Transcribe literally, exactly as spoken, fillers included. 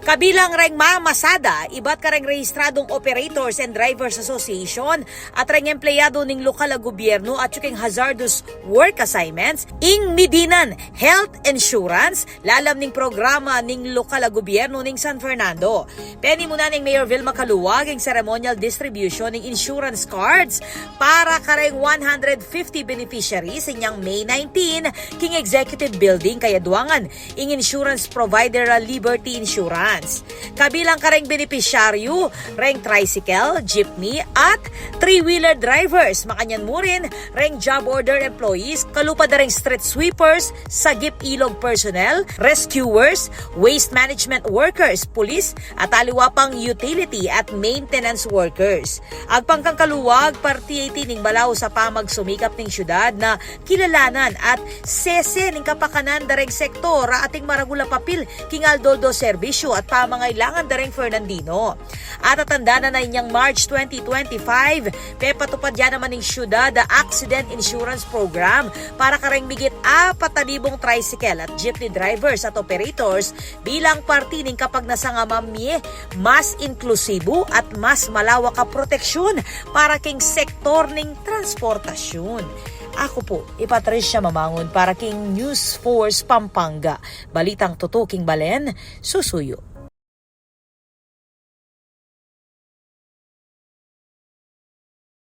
Kabilang reng mamasada ibat kareng Rehistradong Operators and Drivers Association at reng empleyado ning lokal a gobyerno at yu king hazardous work assignments, ing midinan health insurance lalam ning programa ning lokal a gobyerno ning San Fernando. Penimunan neng Mayor Vilma Caluag ing ceremonial distribution ning insurance cards para kareng one hundred fifty beneficiaries inyang May nineteen king Executive Building, kayaduangan ing insurance provider a Liberty Insurance. Kabilang kareng benepisyaryu reng tricycle, jeepney, at three-wheeler drivers. Makanyan mu rin reng job order employees, kalupa da reng street sweepers, sagip ilog personnel, rescuers, waste management workers, pulis, at aliwa pang utility at maintenance workers. Agpang kang Caluag, parti iti ning balaus a pamagsumikap ning syudad na kilalanan at sese ning kapakanan da reng sektor a ating maragul a papil king aldo-aldo serbisyu at pamangailangan da reng Fernandino. At atandanan na inyang March twenty twenty-five, pepatupad ya naman ning syudad a accident insurance program para kareng migit apat a libung tricycle at jeepney drivers at operators bilang parti ning kapagnasang a mamie mas inklusibu at mas malawak a proteksyon para king sektor ning transportasyon. Aku pu i Patricia Mamangun para king News Force Pampanga. Balitang tutuking balen, susuyu.